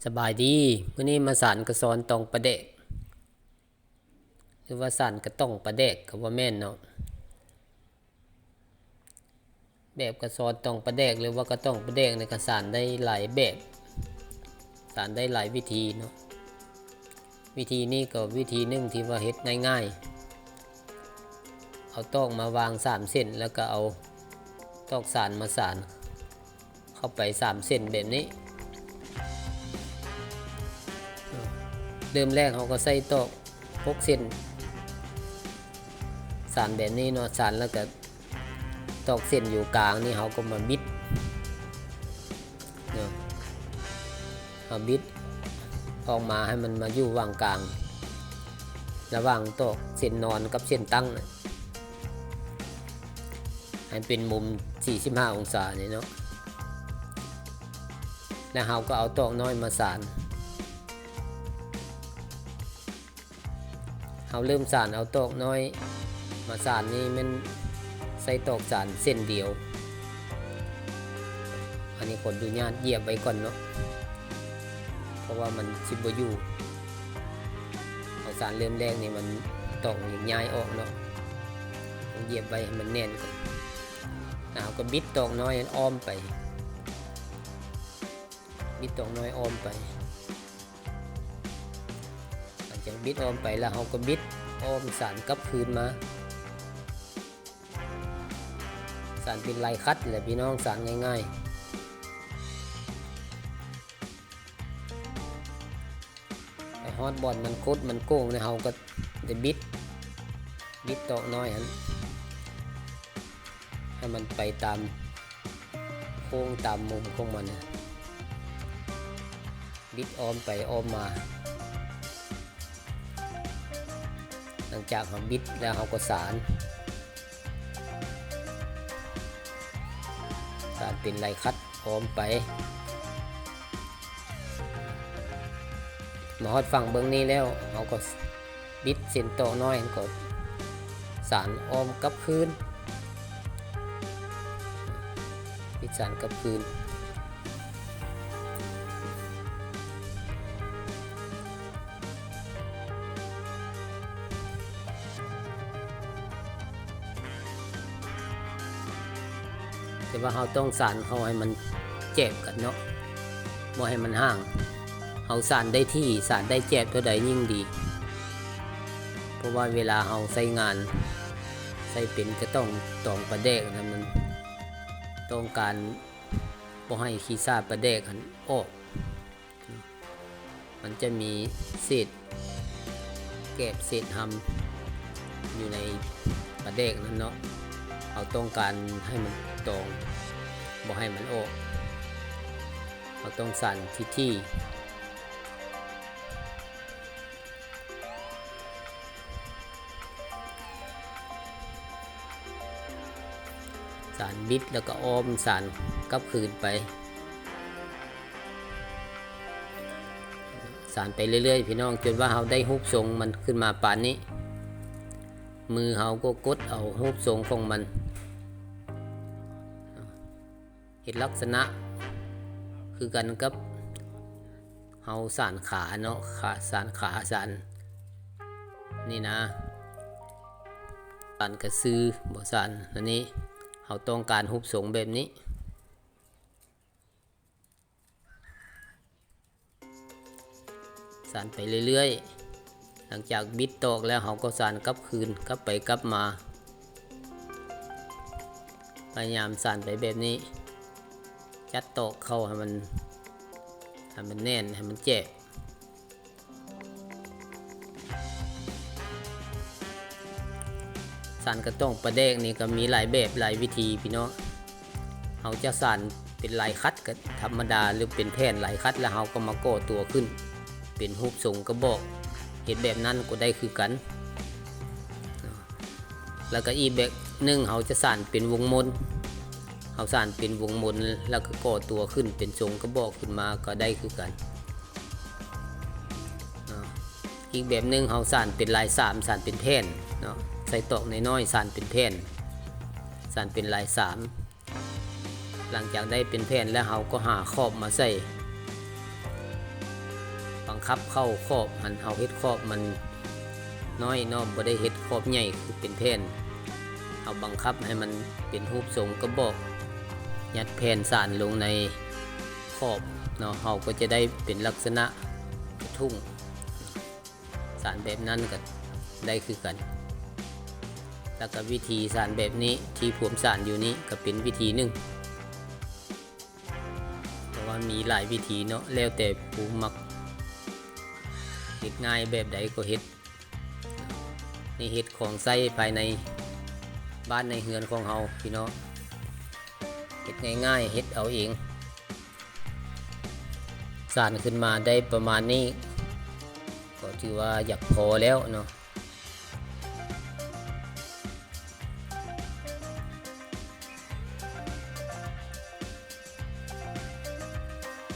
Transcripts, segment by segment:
ສະບາຍດີ ມື້ນີ້ມາສານກະຊອນຕອງປາແດກ ຫຼືວ່າສານກະຕ້ອງປາແດກກະບໍ່ແມ່ນເນາະ. ແບບກະຊອນຕອງປາແດກ ຫຼືວ່າກະຕ້ອງປາແດກນີ້ກະສານໄດ້ຫຼາຍແບບ ສານໄດ້ຫຼາຍວິທີເນາະ. ວິທີນີ້ກໍວິທີໜຶ່ງທີ່ວ່າເຮັດງ່າຍໆ ເອົາຕອກມາວາງສາມເສັ້ນ ແລ້ວກໍເອົາຕອກສານມາສານເຂົ້າໄປສາມເສັ້ນແບບນີ້. ເລີ່ມແລກເຮົາກໍໃສ່ຕອກຫົກເສັ້ນ ສານແບບນີ້ເນາະ ສານແລ້ວກໍຕອກເສັ້ນຢູ່ກາງນີ້ ເຮົາກໍມາບິດເນາະ. ເຮົາບິດອອກມາໃຫ້ມັນມາຢູ່ຫວ່າງກາງ ລະຫວ່າງຕອກເສັ້ນນອນກັບເສັ້ນຕັ້ງນະ ໃຫ້ເປັນມຸມສີ່ສິບຫ້າອົງສານີ້ເນາະ. ແລ້ວເຮົາກໍເອົາຕອກນ້ອຍມາສານ. ເຮົາເລີ່ມສານເອົາຕອກນ້ອຍມາສານນີ້ແມ່ນໃຊ້ຕອກສານເສັ້ນດຽວ. ອັນນີ້ຂໍອະນຸຍາດຢຽບໄວ້ກ່ອນເນາະ ເພາະວ່າມັນຊິບໍ່ຢູ່. ເອົາສານເລີ່ມແລກນີ້ມັນຕອກນີ້ຍ້າຍອອກເນາະ ຕ້ອງຢຽບໄວ້ໃຫ້ມັນແໜ້ນກ່ອນ. ແລ້ວເຮົາກໍບິດຕອກນ້ອຍອ້ອມໄປ ບິດຕອກນ້ອຍອ້ອມໄປ. ຫຼັງຈາກບິດອ້ອມໄປແລ້ວ ເຮົາກໍບິດອ້ອມສານກັບຄືນມາ. ສານເປັນລາຍຄັດແຫຼະພີ່ນ້ອງ ສານງ່າຍໆ. ໄປຮອດບ່ອນມັນຄົດມັນໂກງແລ້ວ ເຮົາກໍໄດ້ບິດ ບິດຕອກນ້ອຍຫັ້ນ ໃຫ້ມັນໄປຕາມໂຄ້ງຕາມມຸມຂອງມັນ ບິດອ້ອມໄປອ້ອມມາ. ຫຼັງຈາກເຮົາບິດແລ້ວ ເຮົາກໍສານ ສານເປັນລາຍຄັດອ້ອມໄປ. ມາຮອດຝັ່ງເບື້ອງນີ້ແລ້ວ ເຮົາກໍບິດເສັ້ນຕອກນ້ອຍ ແລ້ວກໍສານອ້ອມກັບຄືນ ບິດສານກັບຄືນ. ແຕ່ວ່າເຮົາຕ້ອງສານເຂົ້າໃຫ້ມັນແຈບກັນເນາະ ບໍ່ໃຫ້ມັນຫ່າງ. ເຮົາສານໄດ້ຖີ່ ສານໄດ້ແຈບເທົ່າໃດຍິ່ງດີ ເພາະວ່າເວລາເຮົາໃຊ້ງານ ໃຊ້ເປັນກະຕ້ອງຕອງປາແດກນັ້ນ ມັນຕ້ອງການບໍ່ໃຫ້ຂີ້ສາປາແດກຫັ້ນອອກ. ມັນຈະມີເສດແກບເສດຮຳຢູ່ໃນປາແດກນັ້ນເນາະ ເຮົາຕ້ອງການໃຫ້ມັນຕອງ ບໍ່ໃຫ້ມັນອອກ ເຮົາຕ້ອງສານຖີ່ໆ. ສານບິດແລ້ວກໍອ້ອມສານກັບຄືນໄປ ສານໄປເລື້ອຍໆ ພີ່ນ້ອງ ຈົນວ່າເຮົາໄດ້ຮູບຊົງມັນຂຶ້ນມາປານນີ້ ມືເຮົາກໍກົດເອົາຮູບຊົງຂອງມັນ ເຮັດລັກສະນະຄືກັນກັບເຮົາສານຂາເນາະ ຂາ ສານຂາ ສານນີ້ນະ ສານກະຊື ບໍ່ ສານອັນນີ້ ເຮົາຕ້ອງການຮູບຊົງແບບນີ້. ສານໄປເລື້ອຍໆ ຫຼັງຈາກບິດຕອກແລ້ວ ເຮົາກໍສານກັບຄືນ ກັບໄປກັບມາ ພະຍາຍາມສານໄປແບບນີ້ ຈັດຕອກເຂົ້າໃຫ້ມັນ ໃຫ້ມັນແໜ້ນ ໃຫ້ມັນແຈບ. ສານກະຕ້ອງປາແດກນີ້ກໍມີຫຼາຍແບບຫຼາຍວິທີພີ່ນ້ອງ ເຮົາຈະສານເປັນລາຍຄັດກໍທຳມະດາ ຫຼືເປັນແຜ່ນລາຍຄັດ ແລ້ວເຮົາກໍມາກໍ່ຕົວຂຶ້ນເປັນຮູບຊົງກະບອກ ເຮັດແບບນັ້ນກໍໄດ້ຄືກັນ. ແລ້ວກໍອີກແບບໜຶ່ງ ເຮົາຈະສານເປັນວົງມົນ ເຮົາສານເປັນວົງມົນ ແລ້ວກໍກໍ່ຕົວຂຶ້ນເປັນຊົງກະບອກຂຶ້ນມາກໍໄດ້ຄືກັນເນາະ. ອີກແບບໜຶ່ງ ເຮົາສານເປັນລາຍສາມ ສານເປັນແຜ່ນເນາະ ໃສ່ຕອກນ້ອຍໆ ສານເປັນແຜ່ນ ສານເປັນລາຍສາມ. ຫຼັງຈາກໄດ້ເປັນແຜ່ນແລ້ວ ເຮົາກໍຫາຂອບມາໃສ່ ບັງຄັບເຂົ້າຂອບຫັ້ນ ເຮົາເຮັດຂອບມັນນ້ອຍເນາະ ບໍ່ໄດ້ເຮັດຂອບໃຫຍ່ຄືເປັນແຜ່ນ. ເຮົາບັງຄັບໃຫ້ມັນເປັນຮູບຊົງກະບອກ ຍັດແຜ່ນສານລົງໃນຂອບເນາະ ເຮົາກໍຈະໄດ້ເປັນລັກສະນະກະທຸງ. ສານແບບນັ້ນກໍໄດ້ຄືກັນ. ແລ້ວກໍວິທີສານແບບນີ້ ທີ່ຜົມສານຢູ່ນີ້ກໍເປັນວິທີໜຶ່ງ. ເພາະວ່າມີຫຼາຍວິທີເນາະ ແລ້ວແຕ່ຜູ້ມັກເຮັດງ່າຍແບບໃດກໍເຮັດ. ນີ້ເຮັດຂອງໃຊ້ພາຍໃນບ້ານໃນເຮືອນຂອງເຮົາພີ່ນ້ອງ ເຮັດງ່າຍໆ ເຮັດເອົາເອງ. ສານຂຶ້ນມາໄດ້ປະມານນີ້ ກໍຖືວ່າຢາກພໍແລ້ວເນາະ.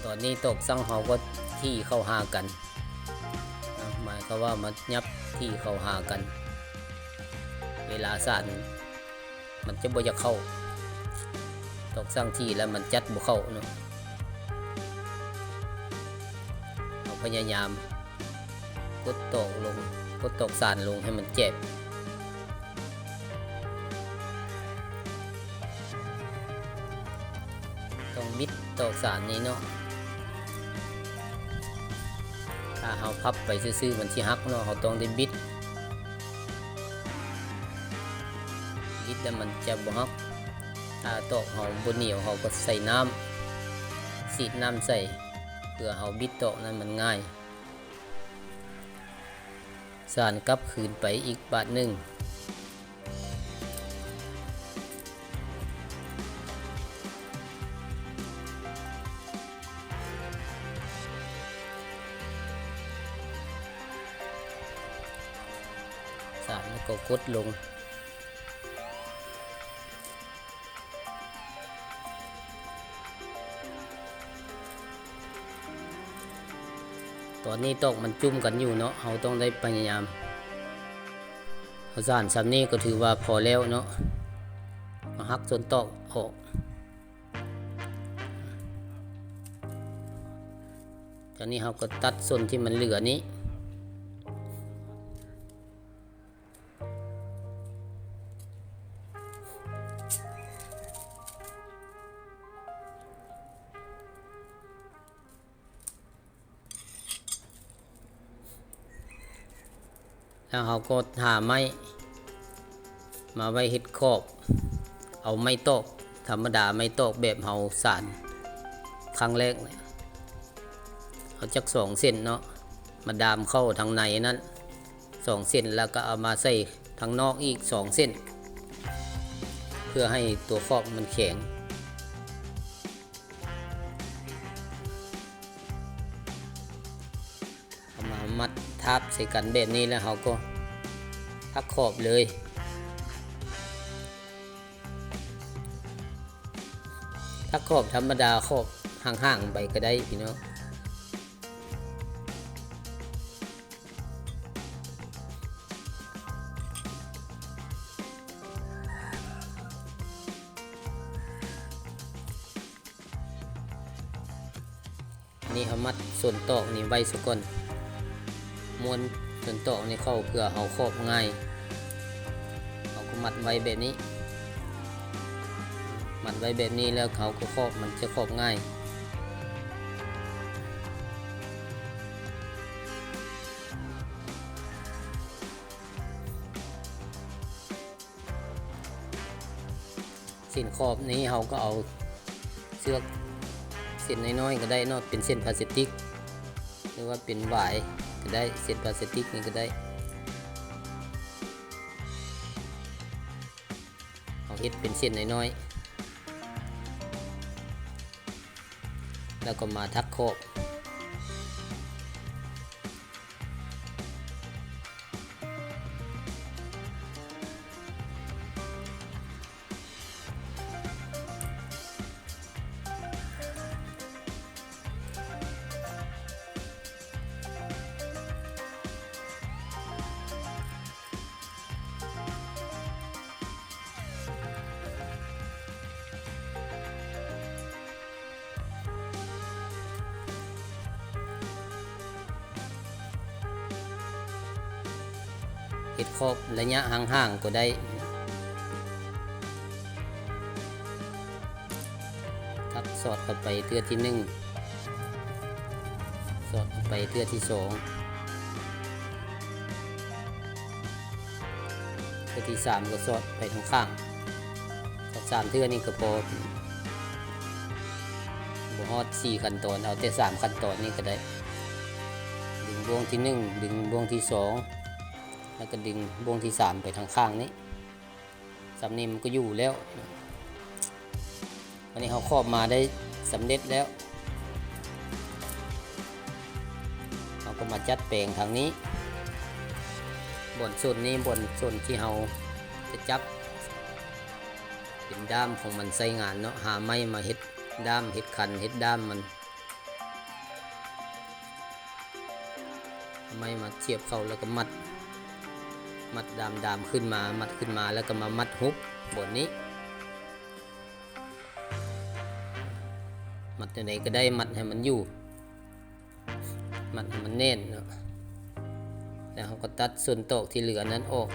ຕອນນີ້ຕອກສັງເຮົາກໍຖີ່ເຂົ້າຫາກັນນະ ໝາຍຄວາມວ່າມັນຫຍັບຖີ່ເຂົ້າຫາກັນ ເວລາສານມັນຈະບໍ່ຢາກເຂົ້າ. ຕອກສັງຖີ່ແລ້ວມັນຈັດບໍ່ເຂົ້າເນາະ. ເຮົາພະຍາຍາມກົດຕອກລົງ ກົດຕອກສານລົງໃຫ້ມັນແຈບ. ຕ້ອງບິດຕອກສານນີ້ເນາະ ຖ້າເຮົາພັບໄປຊື່ໆ ມັນຊິຫັກເນາະ ເຮົາຕ້ອງໄດ້ບິດ ບິດແລ້ວມັນຈະບໍ່ຫັກ. ຖ້າຕອກເຮົາບໍ່ໜຽວ ເຮົາກໍໃສ່ນ້ຳ ສີດນ້ຳໃສ່ ເພື່ອເຮົາບິດຕອກນັ້ນມັນງ່າຍ. ສານກັບຄືນໄປອີກບາດໜຶ່ງ. ສານກໍກົດລົງ. ຕອນນີ້ຕອກມັນຈຸ້ມກັນຢູ່ເນາະ ເຮົາຕ້ອງໄດ້ພະຍາຍາມ. ເຮົາສານຊ່ຳນີ້ກໍຖືວ່າພໍແລ້ວເນາະ ເຮົາຫັກສ່ວນຕອກອອກ. ຕອນນີ້ເຮົາກໍຕັດສ່ວນທີ່ມັນເຫຼືອນີ້. ແລ້ວເຮົາກໍຫາໄມ້ມາໄວ້ເຮັດຂອບ ເອົາໄມ້ຕອກທຳມະດາ ໄມ້ຕອກແບບເຮົາສານຄັ້ງແລກ ເອົາຈັກສອງເສັ້ນເນາະ ມາດາມເຂົ້າທາງໃນນັ້ນ ສອງເສັ້ນ ແລ້ວກໍເອົາມາໃສ່ທາງນອກອີກສອງເສັ້ນ ເພື່ອໃຫ້ຕົວຂອບມັນແຂງ. ເອົາມາມັດທາບໃສ່ກັນແບບນີ້ ແລ້ວເຮົາກໍຖັກຂອບເລີຍ. ຖັກຂອບທຳມະດາ ຂອບຫ່າງໆໄປກໍໄດ້ພີ່ນ້ອງ. ອັນນີ້ເຮົາມັດສ່ວນຕອກນີ້ໄວ້ຊະກ່ອນ ມ້ວນສ່ວນຕອກນີ້ເຂົ້າ ເພື່ອເຮົາຂອບງ່າຍ. ເຮົາກໍມັດໄວ້ແບບນີ້ ມັດໄວ້ແບບນີ້ແລ້ວເຮົາກໍຂອບ ມັນຈະຂອບງ່າຍ. ເສັ້ນຂອບນີ້ເຮົາກໍເອົາເຊືອກເສັ້ນນ້ອຍໆກໍໄດ້ເນາະ ເປັນເສັ້ນພລາສຕິກ ຫຼືວ່າເປັນຫວາຍກໍໄດ້ ເສັ້ນພລາສຕິກນີ້ກໍໄດ້ ເຮົາເຮັດເປັນເສັ້ນນ້ອຍໆ ແລ້ວກໍມາຖັກຂອບ. ເ ເຮັດຂອບໄລຍະຫ່າງໆກໍໄດ້. ຖັກສອດເຂົ້າໄປເທື່ອທີໜຶ່ງ, ສອດເຂົ້າໄປເທື່ອທີສອງ, ເທື່ອທີສາມກໍສອດໄປທາງຂ້າງ. ສອດສາມເທື່ອນີ້ກໍພໍ, ບໍ່ຮອດສີ່ຂັ້ນຕອນ, ເອົາແຕ່ສາມຂັ້ນຕອນນີ້ກໍໄດ້. ດຶງບ່ວງທີໜຶ່ງ, ດຶງບ່ວງທີສອງ, ແລ້ວກໍດຶງບ່ວງທີສາມໄປທາງຂ້າງນີ້. ສ່ຳນີ້ມັນກໍຢູ່ແລ້ວ. ບາດນີ້ເຮົາຂອບມາໄດ້ສຳເລັດແລ້ວ, ເຮົາກໍມາຈັດແປງທາງນີ້. ບ່ອນສົ້ນນີ້, ບ່ອນສົ້ນທີ່ເຮົາຈະຈັບເປັນດ້າມຂອງມັນໃຊ້ງານເນາະ, ຫາໄມ້ມາເຮັດດ້າມ, ເຮັດຄັນ, ເຮັດດ້າມມັນ. ໄມ້ມາສຽບເຂົ້າແລ້ວກໍມັດ, ມັດດາມໆຂຶ້ນມາ, ມັດຂຶ້ນມາແລ້ວກໍມາມັດຫຸບບ່ອນນີ້. ມັດຈັ່ງໃດກໍໄດ້, ມັດໃຫ້ມັນຢູ່, ມັດໃຫ້ມັນແໜ້ນເນາະ. ແລ້ວເຮົາກໍຕັດສ່ວນຕອກທີ່ເຫຼືອນັ້ນອອກ.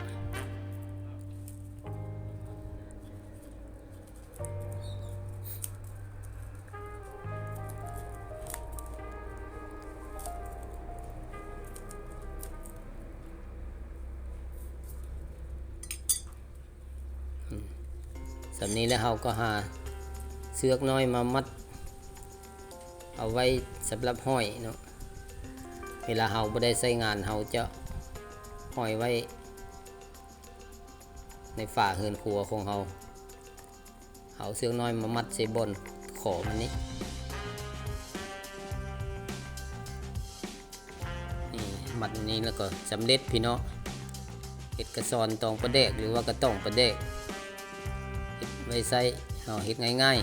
ສ່ຳນີ້ແລ້ວເຮົາກໍຫາເຊືອກນ້ອຍມາມັດເອົາໄວ້ສຳລັບຫ້ອຍເນາະ. ເວລາເຮົາບໍ່ໄດ້ໃຊ້ງານ ເຮົາຈະຫ້ອຍໄວ້ໃນຝາເຮືອນຄົວຂອງເຮົາ. ເອົາເຊືອກນ້ອຍມາມັດໃສ່ບ່ອນຂໍມັນນີ້. ນີ້ ມັດອັນນີ້ແລ້ວກໍສຳເລັດພີ່ນ້ອງ. ເຮັດກະຊອນຕອງປາແດກ ຫຼືວ່າກະຕ້ອງປາແດກ ເຮັດໄວ້ໃຊ້ ເຮົາເຮັດງ່າຍ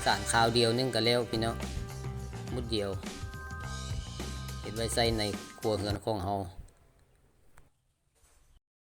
ໆ ສານຄາວດຽວໜຶ່ງກໍແລ້ວພີ່ນ້ອງ ໝົດດຽວ. ເຮັດໄວ້ໃຊ້ໃນຄົວເຮືອນຂອງເຮົາ.